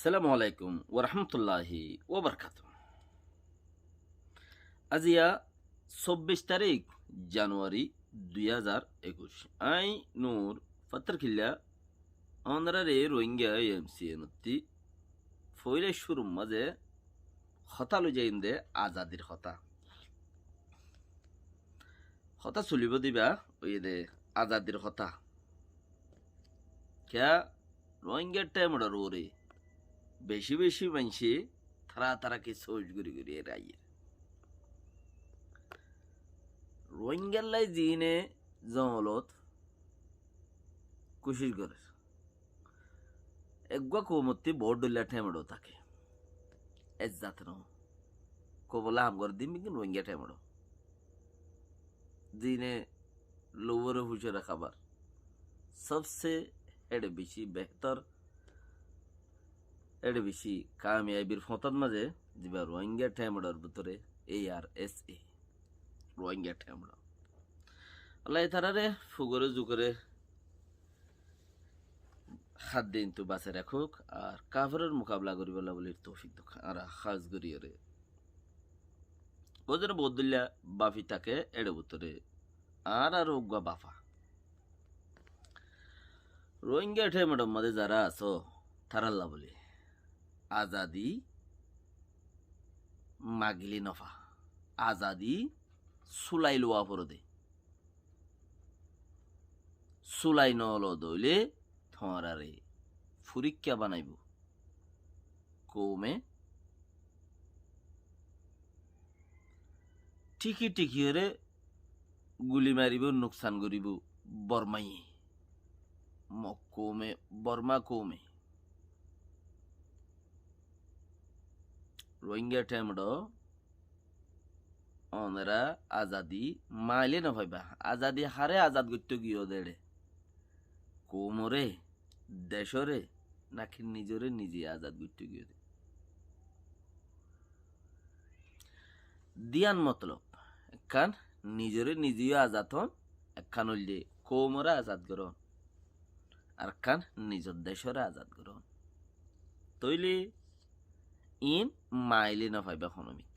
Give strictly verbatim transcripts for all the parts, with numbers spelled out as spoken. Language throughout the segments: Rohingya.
Assalamu alaikum warahmatulláhi wabarakátuhu. Aziya sobbic tarík januwari dui házar ekuic. Añí Nur Fattarkilla, ónorare Rohingya M C N ottú foila cúrur mazé hotá loi zaiyum de azadir hotá. Hotá solibo de íba óiye de azadir hotá. Kiyá Rohingya thaimoror uore beci beci maincé tara tara ki sóoc gori gori aiyér. Rohingyalla zine zongolot kucíc gorer. Eggúa koumottú bout dhoilla thaimor táke. Ezzat no. Koumolla ham gorer de beggín Rohingya thaimor. Zine lou ore fucóre hábar. Sobse héçe beci behétor, héçe beci kamiyabir fóñtat mazé zibá Rohingya thaimoror bútore A R S A. Rohingya thaimor. Allah tarare fugore zukore hádde intu basai rakók, ar kaferor mukabela goribolla buli toufik douk, ar hás gori ore. Ózone bout dhoilla bafi táke éçe bútore, ar ar uggúa bafa. Rohingya thaimoror mazé zara asó, taralla buli azadi magile nofa, azadi sulai luwa fore de. Sulai nolo de óile tuáñrare furikká banaibo. Koume thíki thíki ore guli maribo, nuksan goribo Bormaye. Mog koume, Borma koume. Rohingya thaimor Ónora azadi maile no faiba. Azadi hare azad goitto giyo de re? Koumore, decóre, naki nizore nize azad goitto giyo de? Diyan motolob, ekkán nizore nizeyo azad hon, ekkán óilde koumore azad goron, ar ekkán nizor decóre azad goron. Tóile iín maile no faiba hono mikká.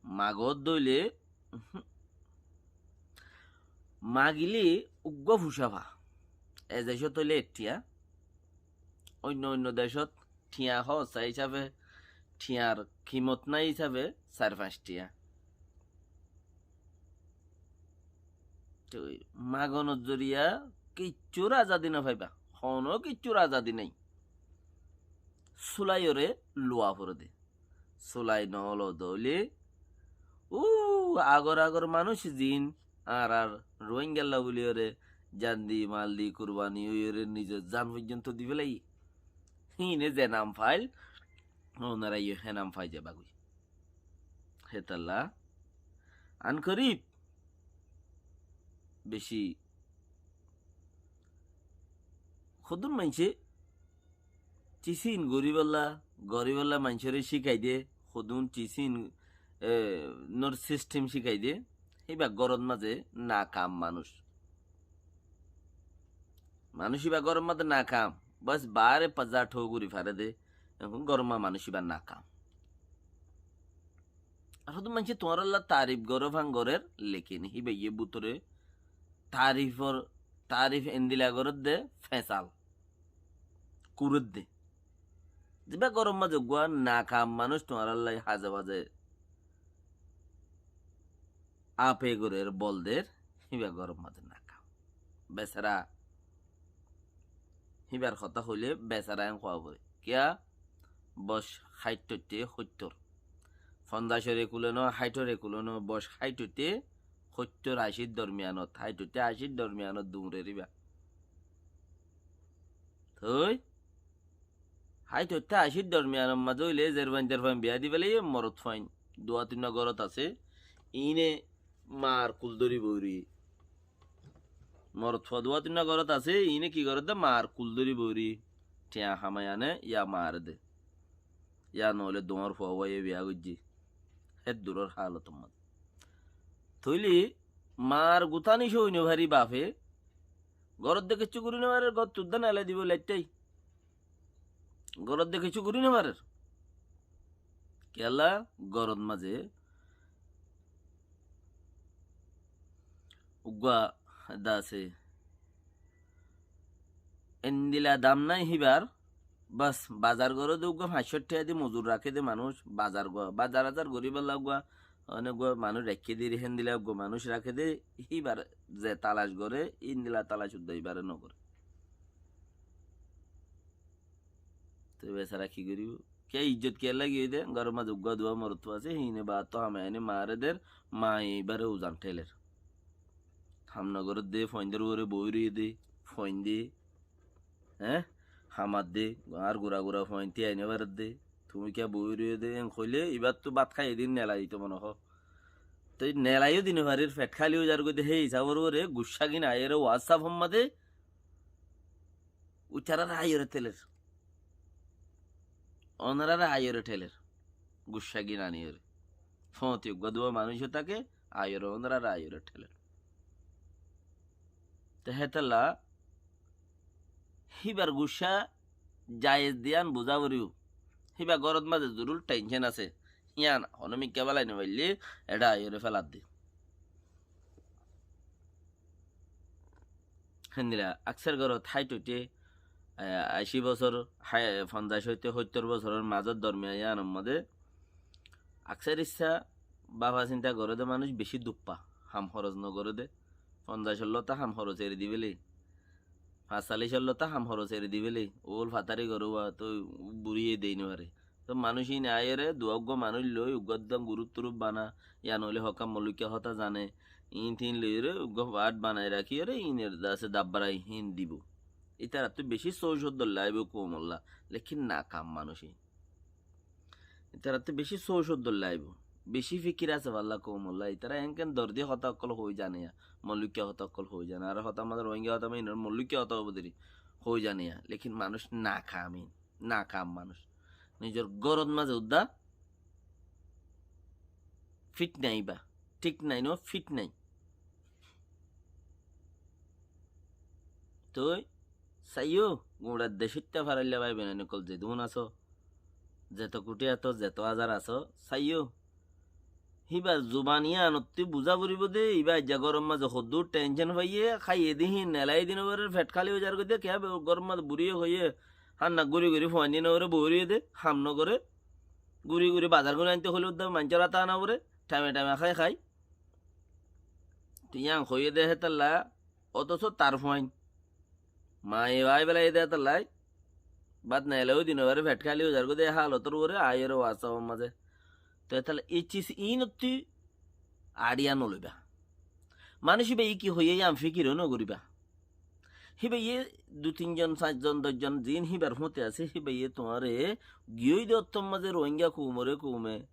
Magor dóile, uhum. Magile uggúa fucá fa. E decót óile ek thiañ, oinno oinno decót thiañ hóssa hísabe, thiañr kimot nái hísabe sair fañs thiañ. Toi magonor zoriya kiccúr azadi no faiba, hono kiccúr azadi nái. Sulaiore luwa fore de. Sulai no lo dóile, u, agor agor manúic zin añárar Ruáingalla buliyore jan di, mal di, kurbani óiyore nizor jan foijjonto di félaiye. Híine ze nam fail, ónorayo hé nam fai zaiba goi. Hétolla ankorib beci hodún maincé tisín goríbolla, goríbolla maincóre cíkai de, hodún tisín, e, nor sistem cíkai de, híba górot mazé nakam manúic. Manúic íba górot mazé nakam, bas baáre pazza thó gorí fare de, ehón górot ma manúic íba nakam. Ar hodún maincé tuáñralla tarif goré fán gorér, lekin híbaye bútore tarifor, tarif endilla gorér de, feñsal kurér de. Zibá górot mazé uggúa nakam manúic tuáñralla haze baze ape gorér, bol der, híba górot mazé nakam. Besara. Híbar hotá hoilé besara en hoó foré. Kiyá? Boc háit óitte hóittor. Fonzasor ekule no, háitor ekule no, boc háit óitte hóittor, acir dormiyanot, háit óitte acir dormiyanot duñrer íba. Toi háit óitte acir dormiyanor mazé óile zerfain terfain biya di félaiye, morot fuain duwa tuinna górot asé, iíne maar kul dóri boiri. Morot fua duwa tuinna górot asé, iíne ki goré de? Maar kul dóri boiri. Thiañ hamai ane, ya maare de. Ya noóile duñár fua uwaiye biya goijjé. Hé duror halotor mazé. Tóile maar gutáni sói no fari bafe, górot de kiccú gorí no fare, gór tuddá nelai dibo laittái. Górot de kessú gorí nofarér. Kiyólla górot mazé uggúa de asé. Endila dam nái híbar, bas, bazar goré de uggúa fañs cót thiañ di mozur raké de manúic, bazar go-, bazar azar goríbolla uggúa, oneggúa manúic raikké de, héndila uggúa manúic raké de, híbar ze talac goré, endila talac uddá híbare nogoré. Te besara ki goríbo? Kiyá izzot kiyólla giyói de, góror mazé uggúa duwá morot asé, híine baattú hamaiyáni maáre der, maaye ibáre uzan théler. Ham nogoré de, fuaindór uore boói roiyé de, fuain de, eé? Hamar de, añár gura gura fuain tíai nofarér de, tuñí kiyá boói roiyé de, en hoilé ibáttu bát háiye de híin nelai dito mone hoó. Toi nelai yó di nofarér, fet háli ói zargói de, hé hísabor uore guccá gín aiyóre WhatsApp or mazé Uitarare aiyóre théler. Ónorare aiyóre théler. Guccá gín aníyore. Fóñti uggúa duwá manúic ó táke, aiyóre ónorare aiyóre théler. Te hétolla híbar guccá jayez de yían buzá foribó. Híba górot mazé zorur thencén asé. Yían honó mikká bálai nofaillé, eçé aiyóre féladde. Héndilla akser górot háit uiththé, e, ací bosór, há-, fonzaic óite hóittor bosóror mazór dormiya yíanor modé akser issá báfa sinta goré dé manúic bicí duppa, ham horos nogoré dé. Fonzaic ollóta ham horos eri dibéli, fañsalic ollóta ham horos eri dibéli, ul fatari goré uwá toi buriyé dei nofaré. Toi manúic íine aiyóre, duwá uggúa manúic loi, uggúa duwá gurúp turúp bana, yían óile hoká molluikká hotá zane, íin tíin loiyóre, uggúa faáth banai rakíyóre, íiner dase dabbarai híin dibou. Ítarattú bicí sóucóddor laibou koumolla, lékin nakam manúic íin. Ítarattú bicí sóucóddor laibou, bicí fíkir asé bálla koumolla, ítara enkén dordi hotá ókkol hoói zane yá, molluikká hotá ókkol hoói zane, ar hotá mazé Rohingya hotá mazé ínor molluikká hotá óibo deri hoói zane yá, lékin manúic nakam íin. Nakam manúic. Nizor górot mazé uddá fit nai íba. Thík nai no, fit nai. Toi saiyó, guñçar decóitta farailla bái boinain ókkol zedún asó, zeto kuthi asó, zeto azar asó, saiyó. Híbar zuban yíanottú buzá foribó dé, íba aijja góror mazé hoddúr thencén faiyé, háiye dé híin nelai di nofarér, fet káli ói zargói dé, kiyá be-, góror mazé buriyé hoiyé, hánna gúri gúri fuain di nofaré, boói roiyé dé, ham nogoré, gúri gúri bazar gúri aintó hoilé uddá maincór áte ana foré, thaime thaime hái hái. Te yían hoiyé dé hétolla, ótoso tar fuain. Maye bái bélai dé hétolla, bát neelaiyo di nofaré, fet káli ói zargói dé halotor uore aiyóre WhatsApp or mazé. Te hétolla ei sis íinottú añçiya noloiba. Manúic íbaye ki hoiyé yían fíkiró nogoríba. Híbaye dui tin zon, sair zon, doc zon ziín híbar fúañti asé, híbaye tuáñre giyói de ottór mazé Rohingya koumoré koume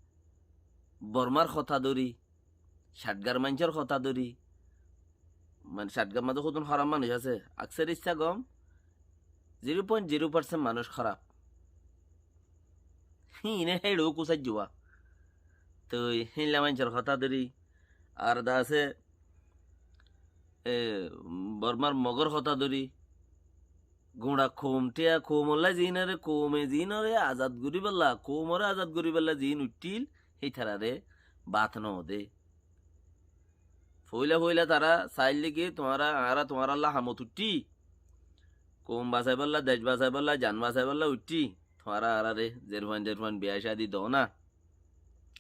Bormar hotá dóri, Cátgar maincór hotá dóri, mane Cátgar mazé hodún háraf manúic asé, akser issá gom, zero point zero percent manúic háraf. Híine héçe kusái juwa. Toi héilla maincór hotá dóri, ar de asé, e, Bormar Mogor hotá dóri, guñça koum, thiañ koumolla ziínore, koume ziínore azad goríbolla, koumoré azad goríbolla ziín uiththíl, hítararé bát nodé. Foóila foóila tará saáille ki, tuáñra, añára tuáñralla hamot uiththí, koum basaibólla, dec basaibólla, zan basaibólla uiththí, tuáñra añáráre zerfuain zerfuain biyá cádi doóna.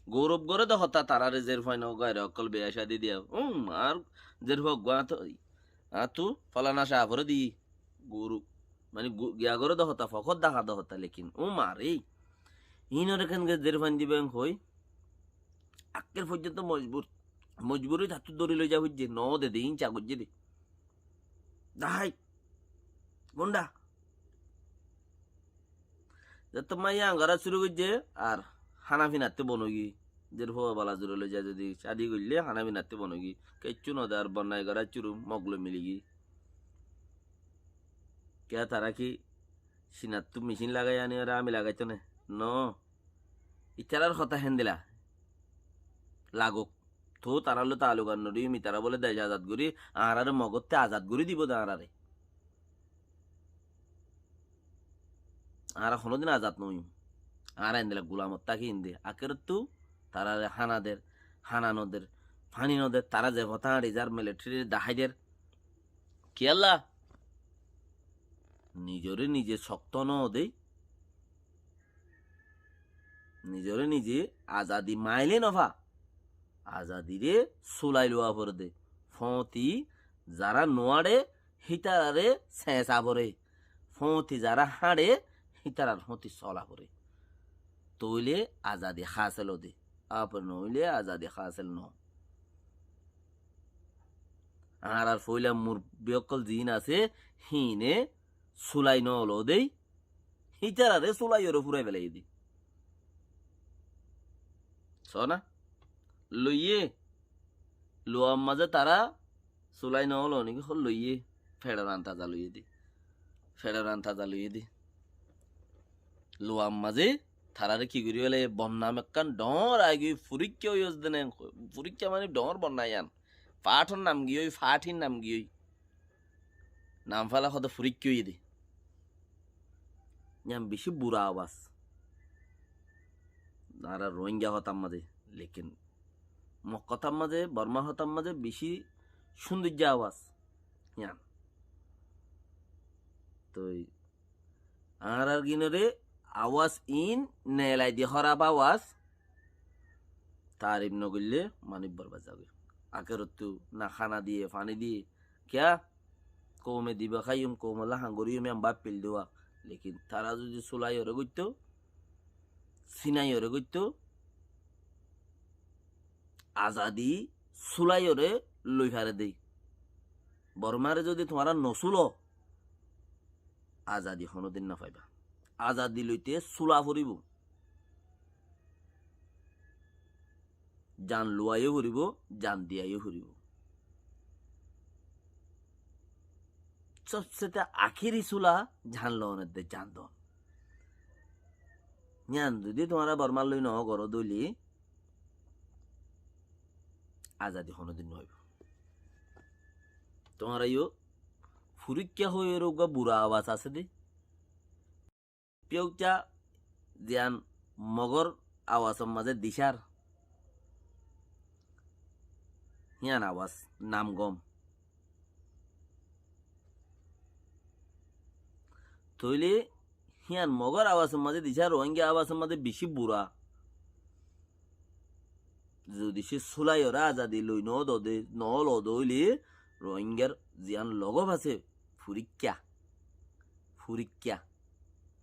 Gourob goré dé hotá taráre zerfuain o gaira ókkol biyá cádi diya. Um, añár zerfua uggúa añáttu, añáttu folana cáforé di. Guru, mane gu-, giya goré dé hotá, fokót dahá dé hotá, lékin, ó ma ré, ínore kengori zerfuain diba en hoi, akkél foijjonto mojbur, mojbur ói tattú dóri loi za foijjé, no de de, ín sa goijjé de. Dahái, gundha. Zettót maiya añgara cúru goijjé, ar hána finattú bon óigiyoi. Zerfua bala zure loi za zodi cádi goillé, hána finattú bon óigiyoi. Kessú no de, ar bonnai gorá cúru, mog loi miligiyoi. Kiyá tará ki sinattú micín lagai aníyore ami lagaitó né? No. Itarár hotá héndilla. Lagók. Tóu tarár loi taaluk ar no diyum, itará bóle dec azad gorí, añáráre Mogótte azad gorí dibou de añáráre. añára honódin azad noóiyum. Añára endilla gulamot táki inde. Akérottú taráre hána der, hána noder, faní noder, tará ze fotá añçi zar militherire dahái der. Kiyólla? Nizoré nize cokto noó dé, nizoré nize azadi maile nofá. Azadiré sulai luwa foré dé. Fóñti zará nuáçe, hítararé señsa foré. Fóñti zará háñçe, hítarar fóñti sola foré. Tóile azadi hásil ó dé. Ar noóile azadi hásil noó. Añárar foóila murbí ókkol ziín asé, híine sulai noó lodé, hítararé sulaiyoré furai felaiyé dé. Sóna? Loiyé. Luwar mazé tará sulai noó lo né ki, hó loiyé. Feçor antaza loiyé dé. Feçor antaza loiyé dé. Luwar mazé taráre ki gorí felaiyé, bonnam ekkán dhoóñr aigiyói, furíkka ói asé dé né, furíkka mani dhoóñr bonnam yián. Fathor nam giyói, fathir nam giyói. Nam fela hotá furíkka óiye dé. Yián bicí bura abas. Añára Rohingya hotár mazé, lekin Mog hotár mazé, Borma hotár mazé bicí cúndoijja abas. Yián. Toi añárar ginoré abas iín neelai di hóraf abas. Taarif nogoillé manúic borbad zagói. Akérottú na hána diyé, faní diyé. Kiyá? Koume diba háiyum, koumolla hañgoríyum, yián báffil dé. Lekin tará zudi sulaiyoré goittó, sinayoré goittó, azadi sulaiyoré loi fare dé. Bormaré zudi tuáñra nosúlo, azadi honódin nofaibá. Azadi loité sula foribó. Zan luwaiyó foribó, zan diyaiyó foribó. Sobsete akéri sula zan loon edde, zan don. Yián zudi tuáñra Bormar loi noó goró dóile, azadi honódin nofaibá. Tuáñra yó furíkka hoiyóre uggúa bura abas asé dé. Piyautha ziyán Mogor awasor mazé dicár, híyan awas nam gom. Tóile híyan Mogor awasor mazé dicár, Rohingya awasor mazé bicí bura. Zudi cé sulaiyóre azadi loi noó dode, noó lode óile Rohingyar ziyán logof asé, furíkka, furíkka,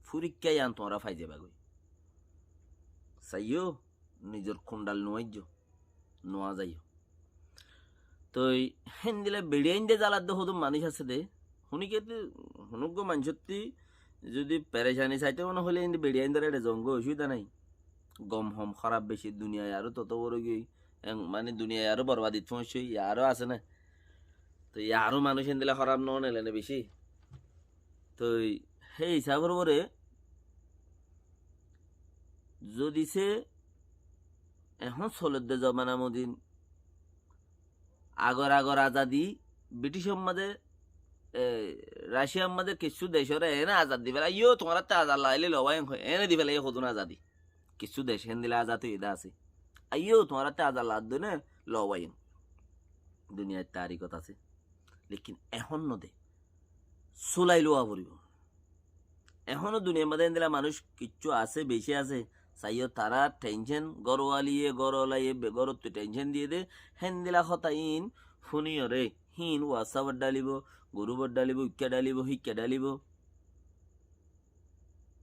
furíkka yián tuáñra fai zaibá goi. Saiyó, nizor kundal nuaijjo, nuazaiyó. Toi héndilla beçiyain de zaladde hodún manúic asé dé, Húni kiyótti, húnuggo maincótti zudi perecani saitó mone hoilé indi beçiyaindóre eçe zongó, osubida nái. Gom hom, hóraf beci, duniyai aró toto boro giyói, en, mani duniyai aró borbadit foóñiccé, ya aró asé né? Toi ya aró manúic endilla hóraf no óne lene beci. Toi hé hisafor uore zudi se ehón soledde zobana modin agor agor azadi, Briticor mazé, e, Raciyar mazé kissú decóre ene azad di félaiye, aiyó tuáñratte azad laile lobáiyum, ene di félaiye hodún azadi. Kissú dec héndilla azad óiye de asé. Aiyó tuáñratte azad laadde ne lobáiyum. Duniyait tarikot asé. Lekin ehón no de. Sulai luwa foribó. Ehóno duniyar mazé endilla manúic kissú asé, beci asé. Saiyó tará thencén, górwaliye, górwalaye, be-, górottu thencén diyé de, héndilla hotá iín fúniyóre, híin WhatsAppot dhalibó, gurupot dhalibó, ikká dhalibó, híkka dhalibó.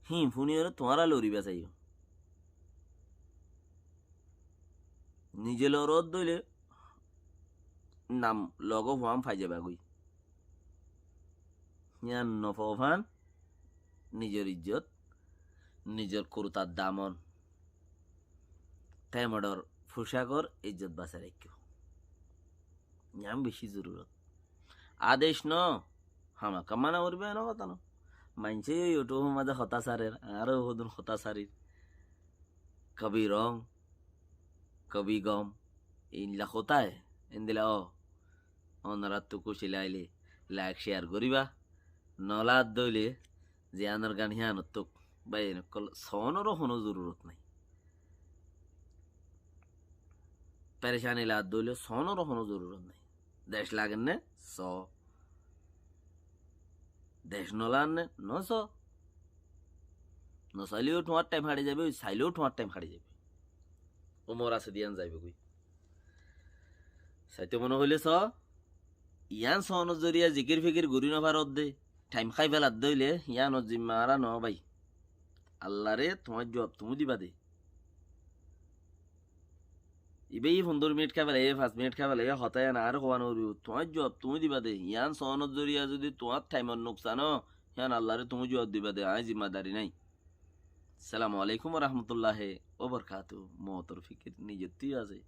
Híin fúniyóre tuáñra loribá saiyó. Nize lorot dóile nam logo fuán fai zaibá goi. Híyan nofoufán, nizor ijjot, nizor kurtar damon, temodor fucakor ijjot basai raikkó. Híyan beci zorurot. Adec no, hámaka mana goríba eno hotá no. Maincé yó YouTube mazé hotá sarer, añára hodún hotá sarir. Kabi rong, kabi gom, endilla hotá, endilla ó. Onorattu kúci laile like, share goríba. Nolaadde óile ziyanor gan híyanottú Báiyain ókkol, soónoró honó zorurot nái. Perecani laadde óile soónoró honó zorurot nái. Dec lager né? Soó. Dec no lager né? No soó. No saileyó tuáñr thaim hári zaibói, saileyó tuáñr thaim hári zaibói. Umor asé de yián zaibói. Saito mone hoilé soó, yián soónor zoriya zikir fikir gorí no farodde, thaim hái feladde óile, yiánor zimma añára noó bái. Allaré tuáñr juab tuñí diba de. Ibáye fundóro minit hái felaiye, fañs minit hái felaiye, hotá yián añáre hoówa no foribó. Tuáñr juab tuñí diba de. Yián soónor zoriya zodi tuáñr thaimor nuksan ó, yián Allaré tuñí juab diba de, aññí zimmadari nái. Assalamu alaikum wa rahmatullahi wa barakatuhu. Moutor fikir nizottú asé.